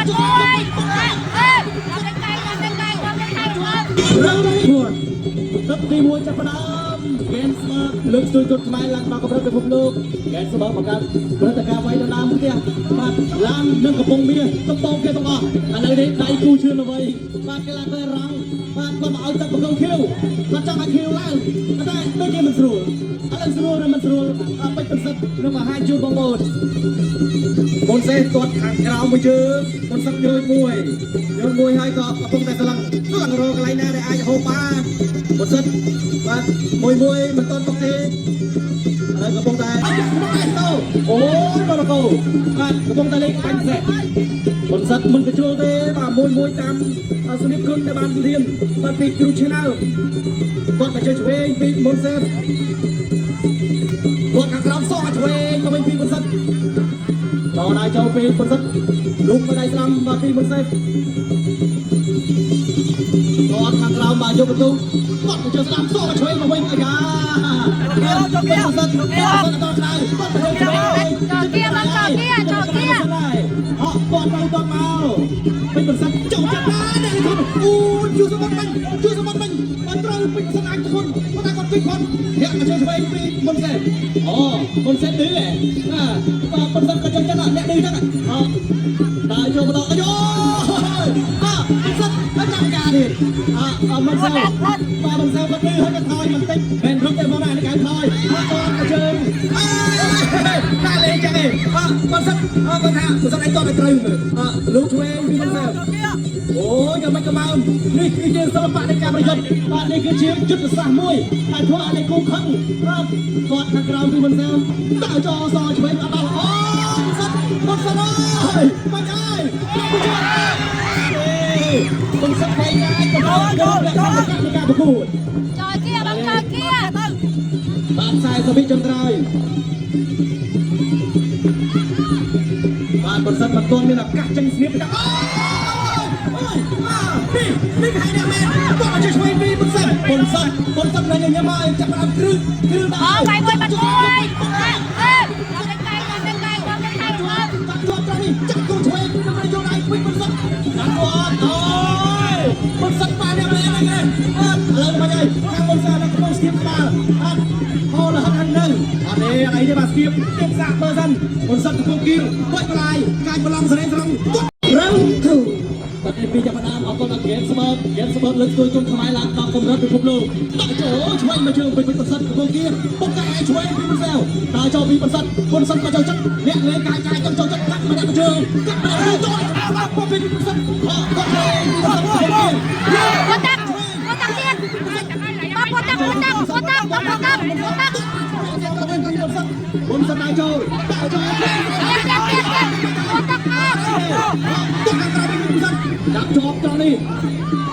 មួយអេដល់កែដល់កែដល់កែដល់ round ទឹកទី1ចាប់ផ្ដើមហ្គេមស្មើលើកស្ទួយកុដខ្មែរឡើងមកកម្រិតពិភពលោកហ្គេមស្មើបង្កើតព្រឹត្តិការណ៍ໄວដល់ដើមផ្ទះបាទឡាននិងកំពង់មាសកំពងគេទាំងអស់ឥឡូវនេះដៃគូឈឿនអ្វីបាទកីឡាកររងបាទគាត់មកឲ្យទឹកបង្គោលខៀវគាត់ចង់ឲ្យខៀវឡើងប៉ុន្តែដូចជាមិនស្រួលឥឡូវស្រួលឬមិនស្រួលអពេជ្រប្រសិទ្ធនឹងបង្ហាញជូនបងប្អូន មុនសេះទាត់ខាងក្រោមមួយជើងមុនសឹកញើយមួយញើយមួយហើយក៏កំពុងតែស្លឹងស្លឹងរកកន្លែងណាដែលអាចហូបបានមុនសិតបាទមួយមួយមិនទាន់ຕົកទេឥឡូវកំពុងតែអាយ៉ាក្នុងឯទៅអូយម៉ារ៉ូកូបាទកំពុងតែលេងបាញ់សេះមុនសិតមិនកញ្ជុលទេបាទមួយមួយតាមស្នៀបគុណដែលបានរៀនបាទពីគ្រូឆ្នើមគាត់មកជើងឆ្វេងពីមុនសេះគាត់ខាងក្រោមសក់ឆ្វេងមកវិញពីមុនសិត តដៃចូលពីពុនសិតលូកមកដៃស្ដាំបាទពីពុនសេតតអត់ខាងក្រោមបាទយកបន្ទុកគាត់ទៅជើងស្ដាំសក់មកឆ្វេងមកវិញអាយ៉ាចូលគេពុនសិតពុនសិតដល់ក្រៅគាត់ទៅជើងឆ្វេង ចោគៀបងចោគៀចោគៀ ហក់គាត់ទៅគាត់មកពេញពុនសិតចូលចាប់បាននេះធុនអូជួយសម្បត្តិបាញ់ជួយសម្បត្តិបាញ់បើត្រូវពេញពុនសិតអាចធុនគាត់តែគាត់គិតគាត់ធាក់មកជើងឆ្វេងពីពុនសេតអូពុនសេតឌឺហ៎បាទពុនសិតក៏ចឹងចឹងអ្នកឌឺចឹងអដើរចូលមកដល់អាយ៉ូបាទពុនសិតហើយចាំការទៀតអមិនសៅបាទមិនសៅគាត់ឌឺហើយគាត់ថយបន្តិចមិនរត់ទេមកណានេះគេថយគាត់មកជើងអើណាលេងចឹងឯងអពុនសិតគាត់ថាពុនសិតឯងតតែត្រូវមើលអលោកឆ្វេងពីមិនសៅអូយយ៉ាងមិនកំើមនេះគឺជាសិល្បៈនៃការប្រយុទ្ធបាទនេះគឺជាយុទ្ធសាស្ត្រមួយដែលធ្វើឲ្យគូខឹងបាទគាត់ខាងក្រោមពីមិនសៅតើចោសឆ្វេងអត់ដល់អូពុនសិតពុនសិតអើយបាច់អើយពុនសិតបែកកាយកំពុងយកលក្ខណៈនៃការប្រកួត ចោគៀបងចោគៀ បាទ40វិចុងក្រោយបាទប្រសិនមិនទាន់មានឱកាសចេញស្នៀបទៅអូយអូយអានេះនេះគេហៅអ្នកមែនគាត់មកជួយឆ្វេងពីប្រសិនប្រសិនប្រសិនណាញញឹមហើយចាប់ផ្ដើមគ្រឹះគ្រឹះដល់ បងបាយមួយបាត់មួយអេដល់កែដល់កែដល់កែដល់ ចាប់ជាប់ត្រង់នេះចាប់គូឆ្វេងពីនឹងយកដៃពីប្រសិនដាក់គាត់អូយប្រសិនបានអ្នកមែនហ្នឹងឯងអត់ឥឡូវមកហើយខាងប្រសិននៅក្នុងស្ទាបក្បាលអត់ហូរលហិតខាងនៅអត់ទេអីទេបាទស្ទាបស្ទាបសាកមើលសិនប្រសិនកំពុងគៀងបាច់បន្លាយកាច់បន្លំសរេស្រង់ Round two. បាទទី2ចាប់ផ្ដើមអរគុណដល់ហ្គេមស្មើហ្គេមស្មើលើកស្ទួយគុំខ្មែរឡើងដល់កម្រិតពិភពលោកដាក់ចូលឆ្វេងមកជើងពេញប្រសិទ្ធកំពុងគៀងពុកកាយឲ្យឆ្វេងពីប្រសិទ្ធដើរចូលពីប្រសិទ្ធពុនសិនក៏ចូលចិត្តអ្នកលេងកាយកាយចង់ចូលចិត្តកាត់ម្នាក់មកជើងកាត់ម្នាក់មកជើងចូលដល់ពុកពីប្រសិទ្ធអត់គាត់ឆ្វេងពីប្រសិទ្ធកំពុងគៀង ពតាក់ពតាក់ទៀតបងពតាក់ពតាក់ពតាក់ពតាក់ពតាក់ ពុនសិនដើរចូលដើរចូល ទៀតទៀតទៀតពតាក់មក ទុកខាងក្រៅពីប្រសិទ្ធចាប់ជាប់ត្រង់នេះ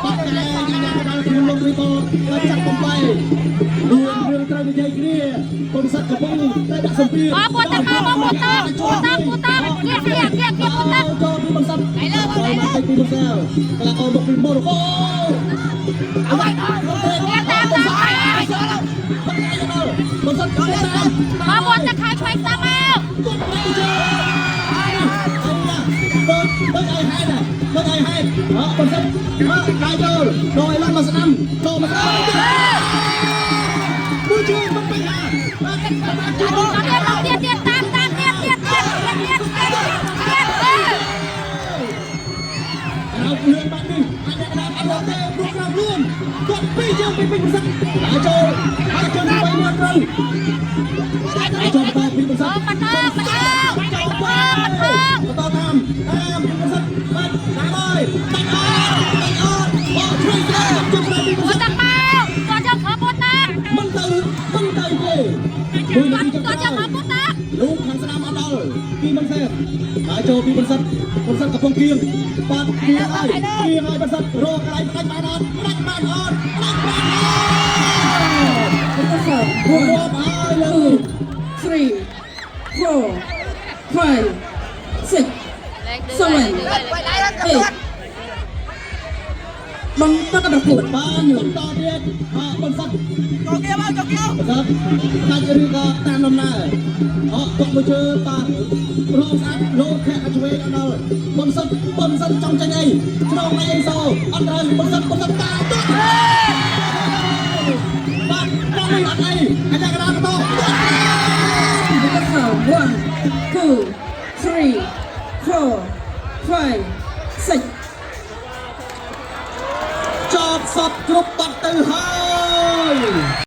បាត់កែញ៉ាំដល់ខ្លួនលោករីបដល់ចាក់បំបីលួនរឿងត្រូវនិយាយគ្នាពុនសិទ្ធកំពុងតែដាក់សម្ពាធ បងពតាក់មកបងពតាក់ពតាក់ពតាក់គៀគៀគៀគៀពតាក់ ចូលពីបន្សិតចូលមកពីបន្សិតកលាករមកពីម៉ូរ៉ូកូអត់ ទៀតតាមតាម បន្សិតចូលតាម បងពតាក់ខៅឆ្វេងស្ដាំមក គាត់ប្រជើបើបើឲ្យហេតុបើឲ្យហេតុអបន្សិតអដៃចូលដល់ឲ្យឡើងមកស្ដាំចូលមកស្ដាំមួយជើងមិនបញ្ហាបាទបាទជើង ទៀតទៀតទៀតតាមតាមទៀតទៀតទៀតទៀតទៀតទៀត ក្រោកលឿនបាត់នេះអត់អ្នកណាអត់រត់ទេព្រោះក្រោកលឿនគាត់ពីរជើងពីពេញប្រសិទ្ធដើរចូលហើយជើងទី3មកត្រូវចូលបន្តពីប្រសិទ្ធ បងបន្តបន្ត ចូល បន្ត បន្តតាមតាមពីប្រសិទ្ធបាត់តាមហើយបាត់អត់បាត់អត់បោះឆ្វេងស្ដាំជើងស្ដាំពីប្រ ព សិទ្ធ តាក់មកគាត់ចង់ខំពតាក់ មិនទៅមិនទៅទេមួយនាទីចុង គាត់ច ក្រោយ ង់ខំពតាក់ លោកខាងស្ដាំអត់ដល់ពីមិនសេដើរចូលពីបន្សិតបន្សិតកំពុងគៀងបាត់គៀងហើយគៀងហើយបន្សិតរកកន្លែងផ្ដាច់បានអត់ផ្ដាច់បានអត់ផ្ដាច់បានអត់ Offer. គួរ One, រាប់ហើយលើ two, three, four, five, six, seven, eight. បន្តការប្រកួត បានបន្តទៀតអបន្សិតចូលគេមកចូលគេបន្សិតដាច់ឬក៏តាមដំណើរអកក់មួយជើបាទរងស្អាតលោកខែអឆ្វេងអត់ដល់បន្សិតបន្សិតចង់ចេញអីឆ្លងអីអីសោអត់ត្រូវបន្សិតបន្សិតតាទាត់បាទដល់នេះអត់អីអាចារ្យកណ្ដាលបន្ត 1 2 3 4 5 6 ចប់សពគ្រប់បាត់ទៅហើ